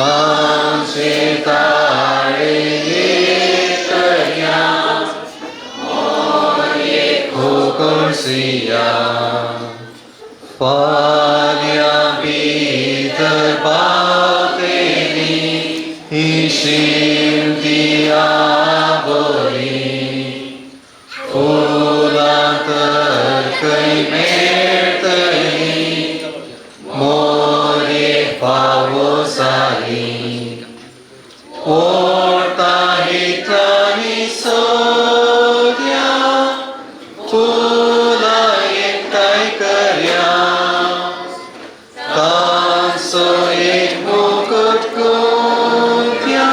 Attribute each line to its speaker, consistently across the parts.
Speaker 1: आमचे ताळे करया खोकोसिया फाल्यां भितर पावतेली ही शीम दिया बरी फुलां तर खंय मेळटली मोरयेक फावो जाली ओडटा हितलांनी सोदया फुलां एकठांय करया तांचो एक मुकुट गुंथया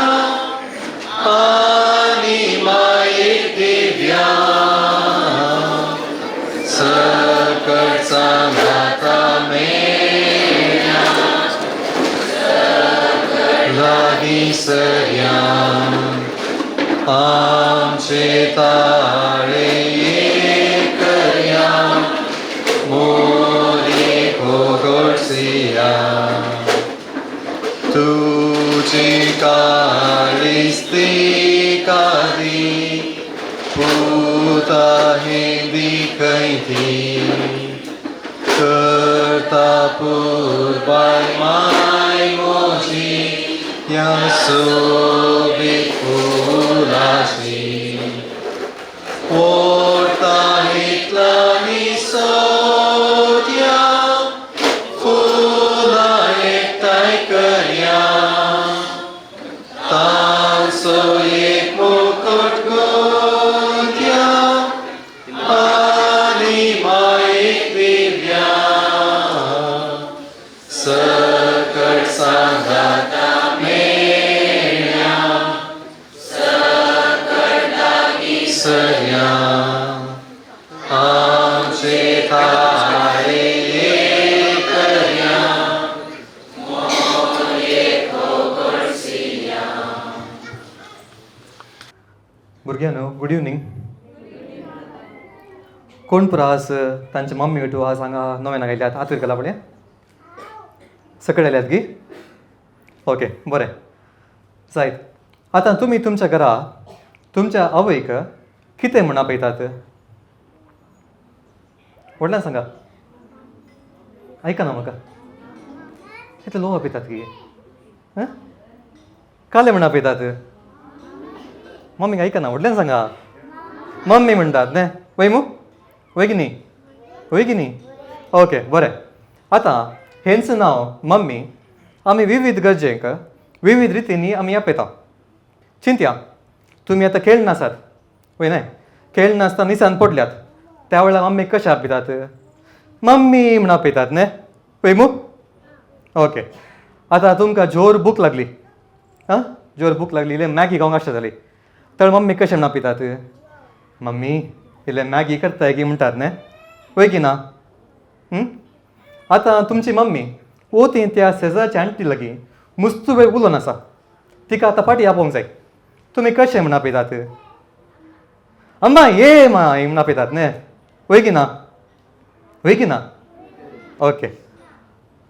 Speaker 1: आनी मायेक दिवया सकट सांगाता मेळ्या लागीं सरया आमचे ताळे करया मोरयेक होगोडसिया तुजी काळीज तिका दी पुता हेदी खंय ती करता पुरबाय माय म्हजी ह्या सोबीत फुलाची ओडटा हितलांनी सोदया फुलां एकठांय करया तांचो एक मुकुट गुंथया आनी मायेक दिवया सकट सांगाता मेळ्या सरया आमचे ताळे करया.
Speaker 2: भुरग्यांनो, गुड इवनींग. कोण पुरो आज तांचे मम्मी विटू आज हांगा नव्यान आयल्यात? हात वयर केला पळय. सकयल आयल्यात गी? ओके, बरें जायत. आतां तुमी तुमच्या घरा तुमच्या आवयक कितें म्हूण आपयतात? व्हडल्यान सांगा, आयकना म्हाका. कितले लोक आपयतात गी? हां, काले म्हण आपयतात? मम्मीक आयकना, व्हडल्यान सांगा. मम्मी म्हणटात न्ही? वय मू, वय की न्ही? वय की न्ही? ओके, बरें. आतां हेंच नांव मम्मी आमी विवीध गरजेक विवीध रितींनी आमी आपयता. चिंतया, तुमी आतां खेळ नासात, वय न्हय? खेळ नासतना निसान पडल्यात, त्या वेळार मम्मी कशें आपयतात? मम्मी म्हण आपयतात न्ही? वय मू? ओके. आतां तुमकां जोर भूक लागली, आं, जोर भूक लागली, इल्लें मॅगी खावंक आशा जाली, तर मम्मी कशें म्हण आपयतात? मम्मी, इल्लें मॅगी करताय की म्हणटात न्ही? वय की ना? आतां तुमची मम्मी वोती त्या शेजारच्या आण्टी लागीं मुस्तू वेळ उलोवन आसा, तिका आतां फाटीं आपोवंक जाय. तुमी कशें म्हण आपयतात? अम्मा ये माय म्हण आपयतात न्ही? वय की ना? वय की ना? ओके,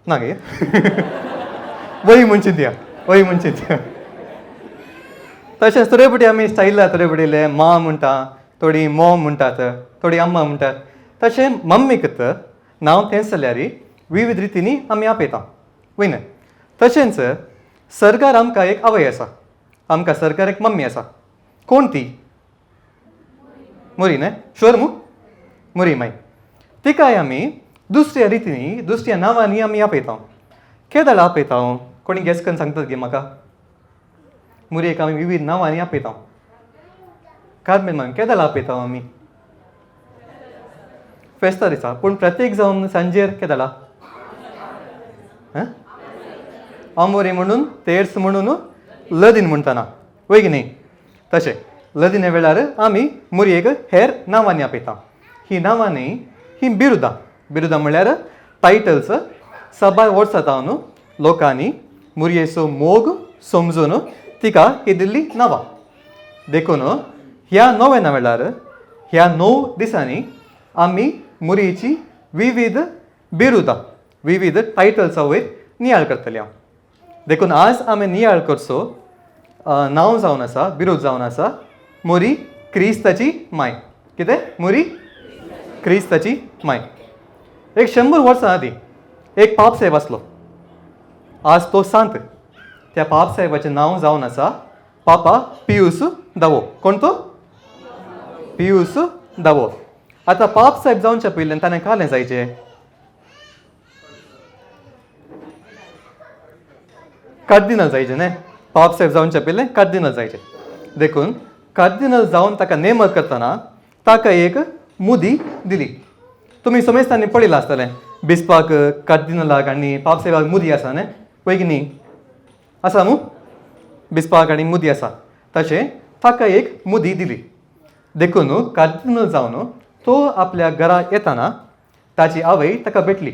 Speaker 2: ना गे? वय म्हूण चिंतया, वय म्हूण चिंतया. तशेंच थोडे फावटी आमी स्टायला थोडे फावटी मा म्हणटा, थोडीं मॉम म्हणटात, थोडीं अम्मा म्हणटात. तशें मम्मीक नांव तेंच जाल्यार विविध रितींनी आमी आपयता, वय न्हय? तशेंच सरकार आमकां एक आवय आसा, आमकां सरकार एक मम्मी आसा. कोण ती? मोरी न्हय? शुअर मू? मोरी माई. तिकाय आमी दुसऱ्या रितींनी, दुसऱ्या नांवांनी आमी आपयता. केदळ आपयता? कोणी गेस करून सांगतात गे म्हाका? मुरयेक आमी विविध नांवांनी आपयता. कार्मेल मामी, केदळ आपयता आमी? फेस्ता दिसा. पूण प्रत्येक जावन सांजेर केदळा आमोरी म्हणून, तेर्स म्हणून, लदीन म्हणटना, वय की न्ही? तशें लदिना वेळार आमी मुरयेक हेर नांवांनी आपयता. ही नांवां न्ही, ही बिरुदां. बिरुदां म्हणल्यार टायटल्स. सबार वर्सां जावन लोकांनी मुरयेचो मोग समजून तिका ही दिल्ली नांवां. देखून ह्या नोवेना वेळार, ह्या 9 दिसांनी आमी मुरयेची विविध बिरुदां, विविध टायटल्सा वयर नियाळ करतले हांव. देखून आज आमी नियाळ करचो नांव जावन आसा, बिरूद जावन आसा मोरी क्रिस्ताची माय. कितें? मोरी क्रिस्ताची माय. 100 वर्सां आदीं एक पापसाहेब आसलो, आज तो सांत. त्या पापसाहेबाचें नांव जावन आसा पापा पियूस दावो. कोण तो? पियूस दावो. आतां पापसाहेब जावच्या पयल्यान ताणें कालें जायचें? कार्दिनल जायचें न्हय. पापसाहेब जावच्या पयलें कार्दिनल जायचें. देखून कार्दिनल जावन ताका नेमक करतना ताका एक मुदी दिली. तुमी समेस्तांनी पळयलां आसतलें, बिस्पाक, कार्दिनलाक आनी पापसाहेबाक मुदी आसा न्हय, पळय की न्ही? आसा मू? बिस्पाक आनी मुदी आसा. तशें ताका एक मुदी दिली. देखून कार्दिनल जावन तो आपल्या घरा येतना ताची आवय ताका भेटली.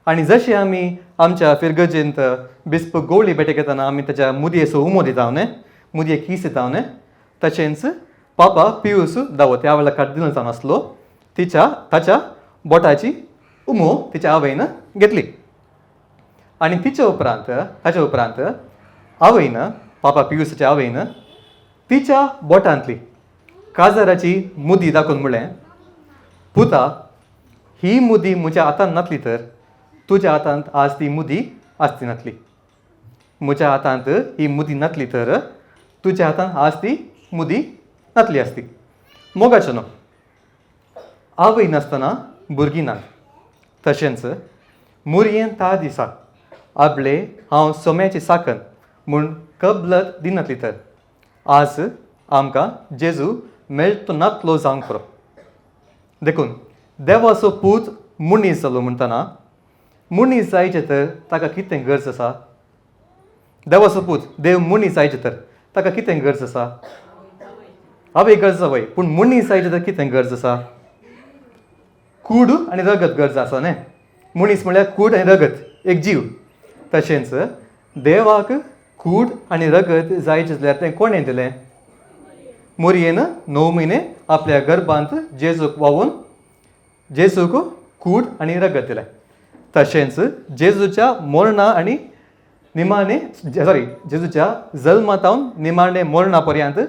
Speaker 2: आनी जशें आमी आमच्या फिरगर्जेंत बिस्प गोवळी भेटेक येतना आमी ताच्या मुदयेचो उमो दिता न्हय, मुदये कीस दिता न्हय, तशेंच पापा पियूस दावो त्या वेळार कार्दिनल जावन आसलो, तिच्या ताच्या बोटाची उमो तिच्या आवयन घेतली. आनी तिच्या उपरांत ताच्या उपरांत आवयन, पापा पियूसाच्या आवयन तिच्या बोटांतली काजाराची मुदी दाखोवन म्हणलें, पुता ही मुदी म्हज्या हातान नातली तर तुज्या हातांत आज ती मुदी आसती नातली. म्हज्या हातांत ही मुदी नातली तर तुज्या हातांत आज ती मुदी नातली आसती. मोगाचो न्हू, आवय नासतना भुरगीं नात. तशेंच मुरयेन त्या दिसा आपले हांव सोम्याची साकन म्हूण कबलत दिनातली तर आज आमकां जेजू मेळटो नातलो जावंक पुरो. देखून देवाचो पूत मनीस जालो म्हणटना मनीस जायचें तर ताका कितें गरज आसा? देवाचो पूत देव मनीस जायचें तर ताका कितें गरज आसा? आवय गरज आसा वय, पूण मनीस जायचें तर कितें गरज आसा? कूड आनी रगत गरज आसा न्हय. मनीस म्हळ्यार कूड आनी रगत, एक जीव. तशेंच देवाक कूड आनी रगत जायचें जाल्यार तें कोणें दिलें? मोरयेन 9 म्हयने आपल्या गर्भांत जेजूक व्हांवून जेजूक कूड आनी रगत दिलें. तशेंच जेजूच्या मरणा आनी निमाणे सॉरी जेजूच्या जल्मा तावन निमाणे मरणा पर्यंत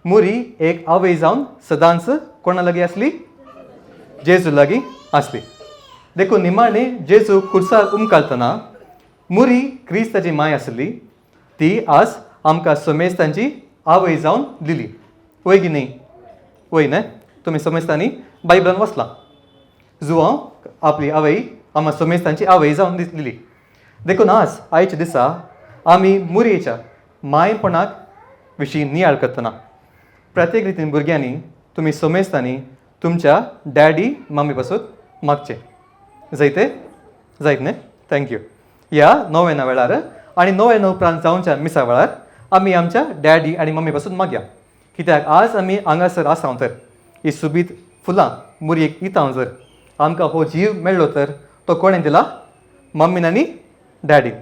Speaker 2: मुरी एक आवय जावन सदांच कोणा लागीं आसली? जेजू लागीं आसली. देखून निमाणे जेजू खुर्सार उमकालतना मुरी क्रिस्ताची माय आसली, ती आज आमकां समेस्तांची आवय जावन दिली. वय की न्ही? वय न्हय? तुमी समेस्तांनी बायबलान वचलां, जुवांव आपली आवय आमकां समेस्तांची आवय जावन दिली. देखून आज आयच्या दिसा आमी मुरयेच्या मायपणाक विशीं नियाळ करतना प्रत्येक रितीन भुरग्यांनी तुमी समेस्तांनी तुमच्या डॅडी मम्मी पासून मागचें. जायते जायत न्हय? Thank you. ह्या नोवेना वेळार आनी नोवेना उपरांत जावच्या मिसा वेळार आमी आमच्या डॅडी आनी मम्मी पासून मागया, कित्याक आज आमी हांगासर आसा तर ही सुबीत फुलां मुरयेक दिता जर आमकां हो जीव मेळ्ळो तर तो कोणें दिला? मम्मीन आनी डॅडीन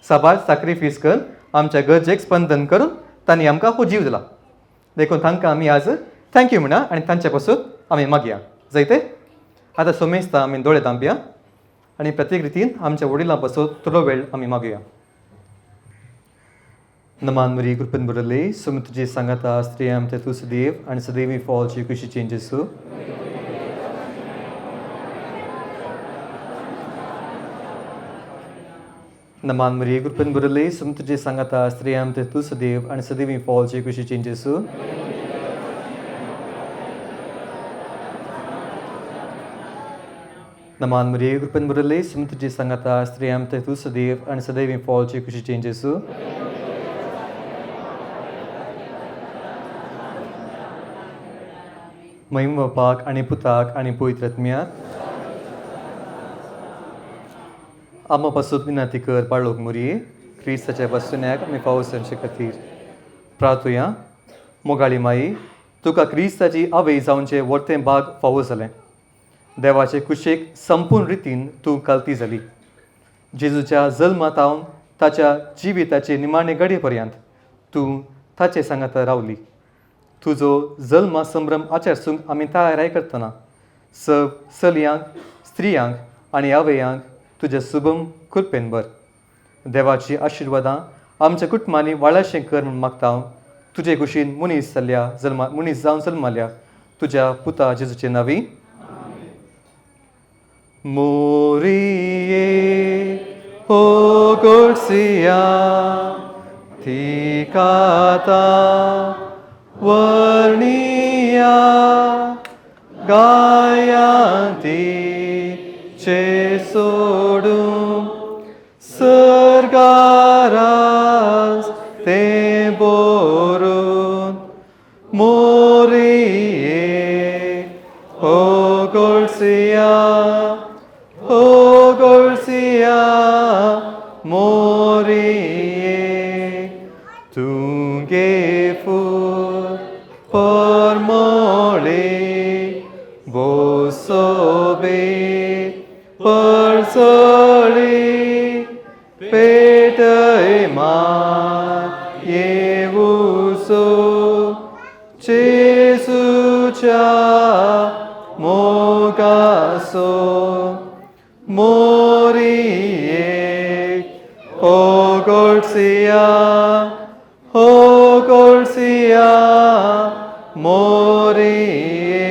Speaker 2: साबार साक्रिफीस करून आमच्या गरजेक स्पंदन करून तांणी आमकां हो जीव दिला. देखून तांकां आमी आज thank you म्हणा आनी तांचे पासून आमी मागया. जायते आतां सोमेस्ता आमी दोळे धांपया आनी प्रत्येक रितीन आमच्या वडिलां पासून थोडो वेळ आमी मागया. नमान मरी कृपेन बरले सुम तुजी सांगाता, स्त्रियां ते तूं सदैव आनी सदैवी फॉलची कुशीचें जेजू. नमान मरी कृपेन बरले सुम तुजी सांगाता, स्त्रियां ते तूं सदैव आनी सदैवी फॉलची कुशीचें जेजू. नमान मरी कृपेन बरले सुम तुजी सांगाता, स्त्रियां ते तूं सदैव आनी सदैवी फॉलची कुशीचें जेजू. महिम बापाक आनी पुताक आनी पवित्र आत्म्याक. आमा पासून विनंती कर पाळोक मुरये क्रिस्ताच्या बसण्याक आमी फावो जावचे खातीर प्रार्थुया. मोगाळी माई, तुका क्रिस्ताची आवय जावचें वर्तें भाग फावो जालें. देवाचे कुशेक संपूर्ण रितीन तूं कालती जाली. जेजूच्या जल्मा तावन ताच्या जिविताचे निमाणे घडये पर्यंत तूं ताचे सांगाता रावली. तुजो जल्मा संभ्रम आचरसूंक आमी तयाराय करतना सब चलयांक, स्त्रियांक आनी आवयांक तुज्या सुबम कृपेन भर. देवाची आशिर्वादां आमच्या कुटुंबांनी वाळाशें कर म्हूण मागता हांव. तुजे कुशीन मनीस जाल्या जल्मा मनीस जावन जल्माल्या तुज्या पुता जेजूचे नांवी. मोरिये हो गोडसिया थिकाता वर्णिया गायांती चे सोडून सरगारास ते बोरून. मोरिये हो गोडसिया हो गोडसिया मोरिये तुगे फूल परमोळे बोसोबे परसोळे पेटय येवुसो जेसूच्या मोगासो. मोरिये हो गोडसिया हो गोडसिया मोरिये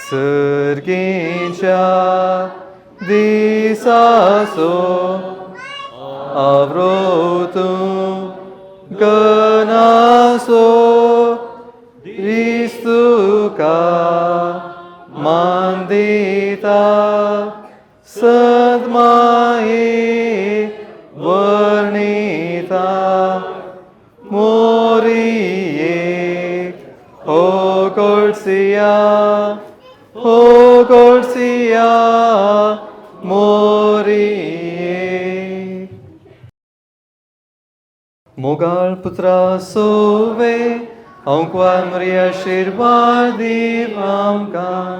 Speaker 2: सर्गीच्या दिसासो आवरोतूं गनासो क्रिस्तुका मान दिता सदमाये वर्णिता. मोरिये हो गोडसिया हो गोडसिया मोरिये. मोगाळ पुत्रा सोवे अंकवार मरिया आशिर्वाद दीव आमकां.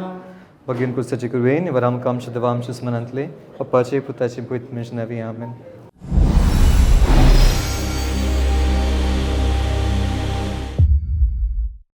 Speaker 2: भगीन कुस्ताची कृपेन वराम आमच्या देवा आमच्या स्मरणांतले पप्पाचे पुताचे पवित्र नवी. आमेन.